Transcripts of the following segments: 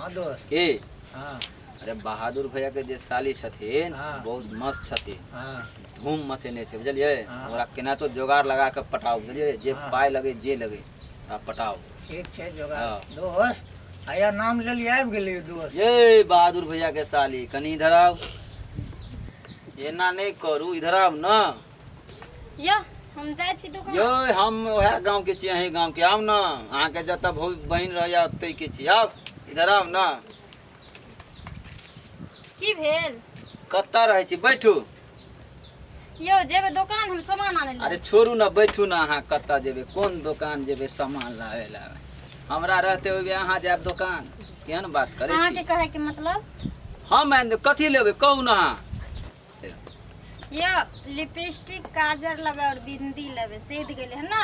हाँ दोस्त। की? हाँ। अरे बहादुर भैया के जे साली छथिन हाँ। बहुत मस्त छथिन। हाँ। धूम मचेने छै, बुझलियै? हाँ। ओकरा केना तो जोगाड़ लगा के पटाउ, बुझलियै? जे हाँ। पाइ लगे जे लगे आ पटाउ। ठीक छै जोगाड़। हाँ। दोस्त आया नाम लेलियै आबि गेलियै दोस्त। ये बहादुर भैया के साली कनी इधर आउ, एना नहि करू, इधर आउ न। यो हम जाइ छी दुकान। यो हम वएह गाँव के छी, अहीं गाँव के। आउ न, अहाँके जतऽ बहिन रहैया ओतै के छी। आउ इधर आउ न। की भेल? कतऽ रहै छी? बैठू। यो जेबै दोकान हम सामान आनै लए। अरे छोड़ू न, बैठू न। अहाँ कतऽ जेबै, कोन दोकान जेबै सामान लाबे लाबे? हमरा रहते हुए अहाँ जायब दोकान? केहन बात करै अहाँके छी? कहै के मतलब? हम आनि देब, कथी लेबै कहू न अहाँ। यो लिपस्टिक काजर लेबै और बिंदी लेबै, सेद गेलै है ना,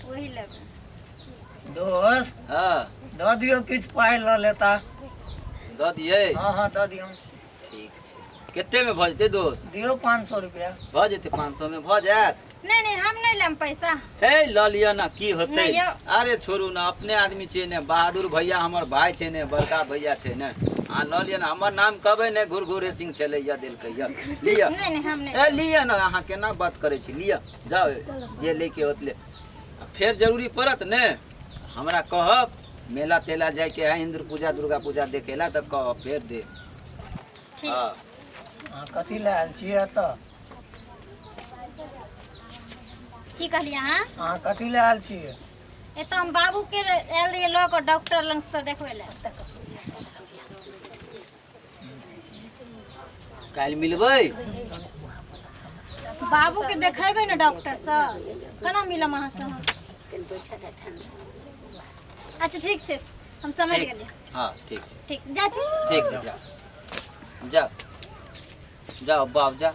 वही लेबै। दोस्त हाँ। दऽ दियौ किछु पाइ लऽ लेता। दऽ दियै? हाँ हाँ दऽ दियौ। ठीक छै, कते में भऽ जेतै दोस्त? दियौ 500 रुपया। भऽ जेतै, 500 में भऽ जायत। नहीं नहीं हम नहीं लेम पैसा। हे लऽ लिअ न, की होतै? नहि यौ। अरे छोड़ू न, अपने आदमी छियै ने, बहादुर भैया हमर भाय छै ने, बड़का भैया छै ने। अहाँ लऽ लिअ ने, हमर नाम कहबै ने, घुरघुरे सिंह छलै या देलकै या लिअ। नहीं नहीं हम नहीं। ए लिअ न, अहाँ केना बात करै छी? लिअ जाउ, जे लैके होत ले। आ फेर जरूरी पड़त ने हमरा कहब, मेला तेला जायके है, इंद्र पूजा दुर्गा पूजा देखेला तऽ कहब, फेर देब। ठीक। हाँ। अहाँ कथी लए आयल छियै एतऽ? की कहलियै अहाँ? अहाँ कथी लए आयल छियै? एतऽ हम बाबू के आयल रहियै लऽ कऽ डॉक्टर लग से देखबै लए। काल्हि मिलबै? बाबू के देखेबै ने डॉक्टर से, केना मिलब अहाँ से हम? अच्छा ठीक छै, हम समझ ठीक। गेलियै। हाँ ठीक छै। ठीक, जाइ छी। ठीक छै, जाउ जाउ जाउ बाप जा।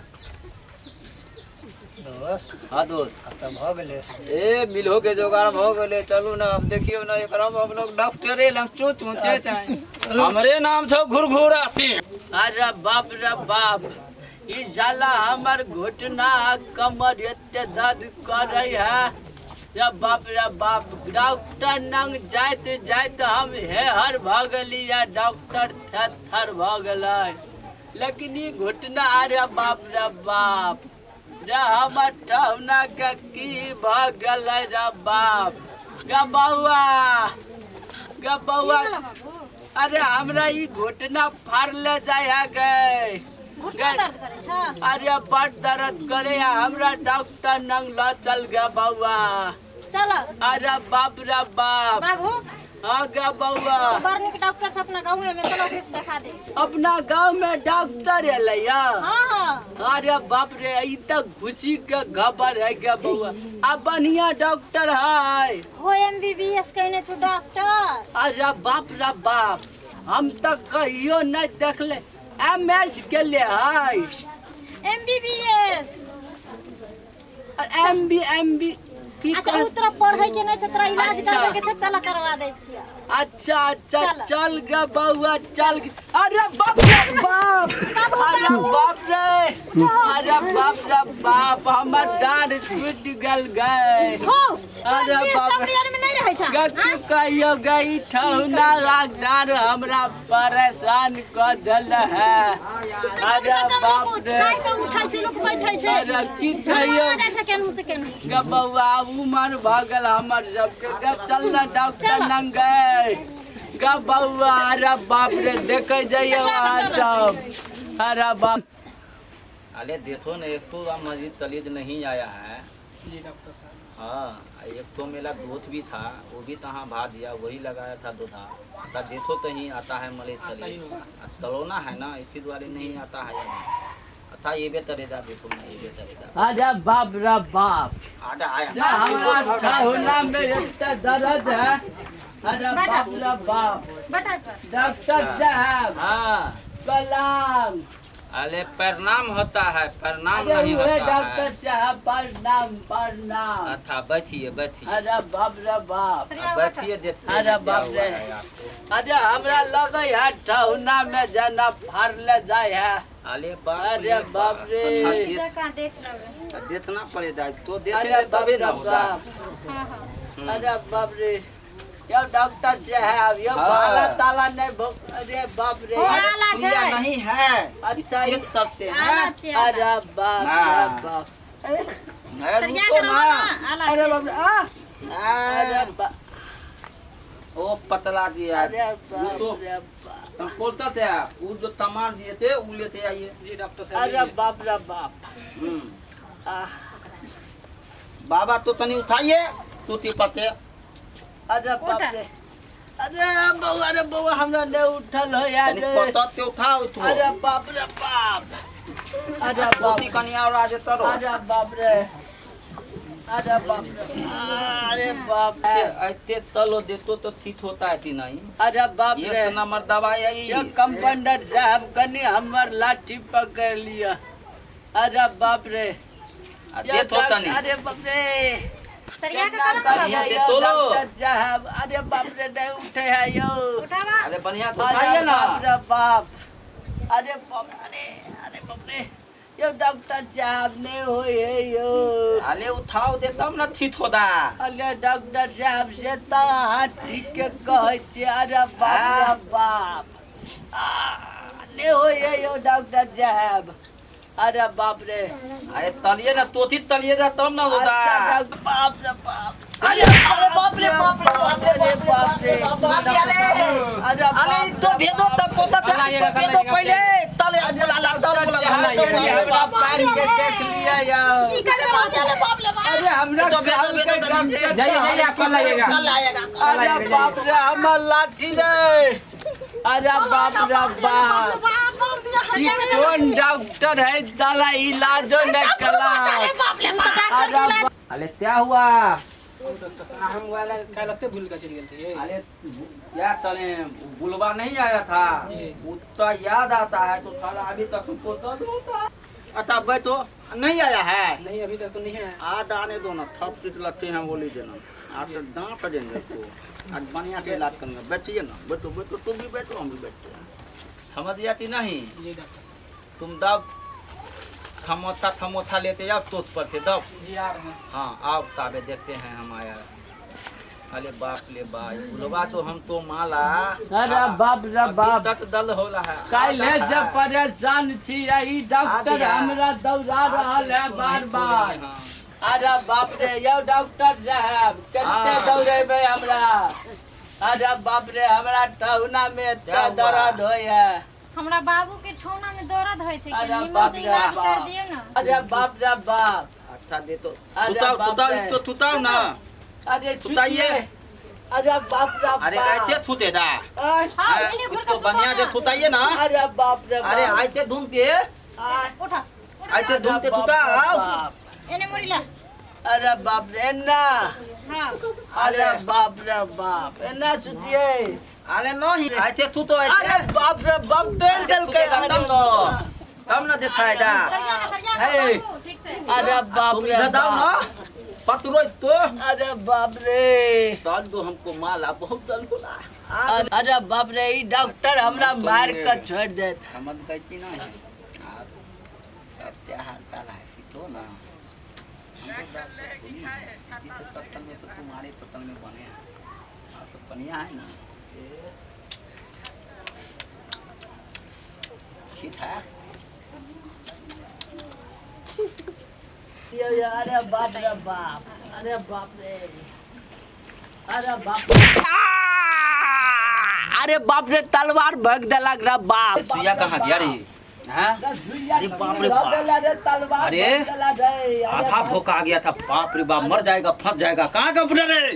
दोस्त। हाँ दोस्त। आब तऽ भऽ गेलै। ए मिलो के जोगाड़ भऽ गेलै, चलू ना। अब देखियौ ना, एकरा में हम लोग डॉक्टरे लग चू चू चे चाहे। हमरे नाम छौ घुरघुरा सिंह। अरे बाप रे बाप, ई साला हमर घुटना कमर एते दर्द करे है। रे बाप रे बाप, डॉक्टर नंग जाइत जाइत हम हेहर भऽ गेली, डॉक्टर थेथर भऽ गेलै, लेकिन ई घुटना, अरे बाप रे बाप रे, हमर ठहुना के की भऽ गेलै? रे बाप गे बौआ गे बौआ। बाबू। अरे हमरा ई घुटना फाड़ले जाय है गे। घुटना दर्द करै छ? अरे बड़ दर्द करे है, हमरा डॉक्टर नंग ल चल गे बौआ। चल। अरे बाप रे बाप। बाबू। हाँ गे बौआ। बड़ नीक डॉक्टर से अपना गाँव में, चलो ओकरे से देखा दै छी। अपना गांव में डॉक्टर एलै या? हाँ हाँ। अरे बाप रे, ई तऽ घुसी के खबर है गे बौआ। आ बढ़िया डॉक्टर है? हो, एमबीबीएस कयने छौ डॉक्टर। अरे बाप रे बाप, हम तऽ कहियो नहीं देखले। एम एस के ले है? MBBS. M B M B की? अच्छा उ तोरा पढ़ै के नहि छै, तोरा इलाज अच्छा। करबै के छै, चल करवा दै छियै। अच्छा अच्छा। चल। चल गे बौआ चल गे। अरे बाप रे बाप, अरे बाप रे, अरे बाप रे बाप, हमर डाँड़ टूटि गेल गे। हो। अरे अरे बाप सब रे। यार में नहीं रहै छै। गे की कहियो गे, ई ठहुना डाँड़ हमरा परेशान कऽ देल है। अरे बाप रे। खाइ के उठै छै लोक, बैठै छै। अरे की कहियो। जाइ छै केनहु से केनहु। गे बौआ, आब उमर भऽ गेल हमर सबके गे, चल ना डॉक्टर लग गे। गे बौआ, अरे बाप रे, देखे जाइए अहाँ सब, अरे बाप। अरे देखो ना, एक तो मस्जिद तलीज नहीं आया है। जी डॉक्टर साहब। हाँ, एक तो मेरा दोस्त भी था, वो भी तहाँ भाग दिया, वही लगाया था दूधा का। देखो तो ही आता है मरीज आता ही तलीज होगा। तलोना है ना, इसी द्वारे नहीं आता है अभी। अथा ये बे तरेदा, देखो ना, ये बे तरेदा। अरे बाप रे बाप। आजा आया। रे हमरा ठहुना में एते दर्द है, अरे बाप रे बाप। बैठा पर। डॉक्टर साहब। हाँ। प्रणाम। अरे प्रणाम होता है, प्रणाम अरे नहीं उहे होता डॉक्टर है। साहब, प्रणाम प्रणाम। अथा बैठिए बैठिए। अरे बाप रे बाप। बैठिए, देखते अरे हैं क्या बाप हुआ रे। है आपको। अरे हमरा लगे है ठहुना में जेना फाड़ले जाय है। अरे बाप अरे रे बाप रे। अथा जकाँ देख लेबै। देखना पड़ेगा तो अरे देखेंगे बाप तभी रे ना होगा। बाप। हाँ हाँ। अरे बाप रे। यो डॉक्टर साहब यो हाँ। भाला ताला नहीं अरे बाप रे हो, आला सुइया छै। नहीं है अच्छा एक तकते हैं आला छै आला। अरे बाप रे हाँ। बाप अरे अरे सरिया रुको के रहो ना ना आला अरे छै। बाप रे आ अरे बाप ओ पतला दिया अरे वो तो बाप रे बाप हम बोलता थे वो जो तमाम दिए थे वो लेते आइए जी डॉक्टर साहब अरे बाप रे बाप हम्म। आह, बाबा तो तनी उठाइए तूती पचे अरे बाप उठा। रे अरे बउआ अरे बउआ हमरा ले उठल हो यार तनी पतत के उठाओ तो अरे बाप रे बाप अरे बाप तूती कनी और आज तरो अरे बाप रे अरे बाप रे अरे बाप रे ऐते तलो देतो तो ठीक होता है कि नहीं अरे बाप रे एक नंबर दवाई आई ये कंपाउंडर साहब कनी हमर लाठी पकड़ लिया अरे बाप रे आ, देत होता नहीं अरे बाप रे सरिया के केना करो ना करियै बाबू। दे यौ तो लो। डॉक्टर साहब अरे बाप रे नहीं उठे है यो उठावा अरे बढ़िया तो अरे उठाइए ना बाप रे बाप अरे बाप अरे अरे बाप रे यो डॉक्टर साहब नहीं होए है यो अरे उठाओ दे तब ना ठीक होता अरे डॉक्टर साहब से तऽ अहाँ ठीक के कहै छियै अरे बाप रे बाप आ, नहीं होए है यो डॉक्टर साहब अरे बाप रे अरे तलिए ना तोती तलिए दा तब ना होता अच्छा डॉक्टर बाप रे बाप अरे अरे बाप रे बाप रे बाप रे अरे बाप रे बाप रे अरे अरे बाप तो रे भेदो तब पोता था तो भेदो पहले तले बुला ला तल बुला ला तो बाप रे हमरा पैर के देख लिया यौ की करबै बाप रे बाप रे अरे हमरा तो भेदो भेदो गाँव के तनी जाइए जाइए आप कल आइएगा कल आएगा अरे बाप रे हमर लाठी रे अरे बाप रे बाप ई कौन डॉक्टर है साला इलाजो नहीं कला तू तो डॉक्टर के इलाज अरे क्या हुआ हम वाला का लगते भूल के चल गेल थे अरे क्या चले बुलवा नहीं आया था जी। उतना याद आता है तो साला अभी तक तुमको दर्द होता है अच्छा बैठो नहीं आया है नहीं अभी तक तो नहीं है आज आने दो ना थप पीट लगते हैं बोली देना आज तो डांट देंगे तो आज बढ़िया से इलाज करेंगे बैठिए ना बैठो बैठो तुम भी बैठो हम भी बैठते हैं समझ जाती नहीं जी डॉक्टर साहब तुम दब थमोथा थमोथा लेते जाओ तोत पर से दब जी आ रहे हैं हाँ आओ ताबे देखते हैं हम आया अरे बाप ले बाप बुलवा तो हम तो माला अरे बाप रे बाप तक दल होला है काल्हे से परेशान छी ई डॉक्टर हमरा दौड़ा रहल है बार बार अरे बाप रे यौ डॉक्टर साहब कते हाँ। दौड़ेबै हमरा अरे बाप रे हमरा ठहुना में एते क्या हुआ? दर्द होइए हमरा बाबू के ठौना में दर्द होइ छै अरे कि निमन बाप से रे इलाज कर बाप। दियौ ना अरे बाप रे बाप अच्छा दे तो अरे थुताओ बाप थुताओ रे। तो थुताओ ना अरे सुताइए। सुतिए अरे बाप रे अरे बाप ऐसे थुते दा आय, हाँ एने घुर के तो बढ़िया से सुतो थुताइए ना अरे बाप रे अरे बाप। आइते धूम के आय, ना उठा आइते धूम के बाप थुता रे आओ बाप। एने मुड़ी ला अरे बाप रे एना हाँ अरे बाप रे बाप एना सुतिए अरे नहीं आइते थुतो अरे ऐसे बाप रे बाप तोड़ देलकै थुतेगा तब न तब न देता है दा सरिया के सरिया के हे। बाबू ठीक से अरे बाप तुम रे इधर दाओ ना बाप। पतरो तो अरे बाप रे दल दो हमको माला बहुत दल होला अरे बाप रे ई डॉक्टर हमरा मार के छोड़ देत समझ गई कि नहीं आप अब क्या हाल चाल है कि तो ना हमको डॉक्टर थोड़ी है। इसी तो पत्तल में तो तुम्हारे पत्तल में बने हैं आप सब बढ़िया है ना ठीक है यो यो, अरे बाप रे बाप अरे बाप रे अरे बाप रे अरे बाप रे तलवार भग देलक रे बाप सुइया कहाँ गया रे हाँ? अरे बाप रे बाप। अरे तलवार अरे, भग देलक रे। अरे आधा बाप- भोका आ गया था बाप रे बाप मर जाएगा फंस जाएगा कहाँ कंप्यूटर है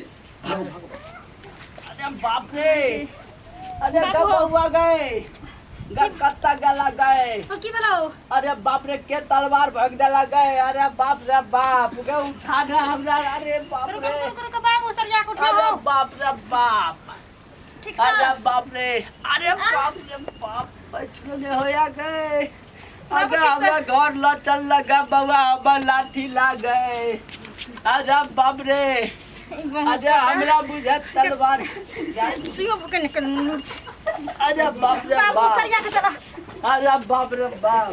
अरे बाप रे अरे गबुआ गए कत्ता गला गए तो की बनाओ अरे बाप रे के तलवार भग देला गए अरे बाप रे बाप गे उठा दे हमरा अरे बाप रुक रे रुक रुक रुक बाबू सरिया के अरे उठाओ बाप रे बाप ठीक से अरे बाप रे अरे बाप रे बाप बैठलो ने होया गए अरे हमरा घर ल चल लगा बउआ हमर लाठी ला गए अरे बाप रे अरे हमरा बुझे तलवार सुइयो के निकल अरे बाप रे बाबू बाप सरिया के चला अरे बाप रे बाप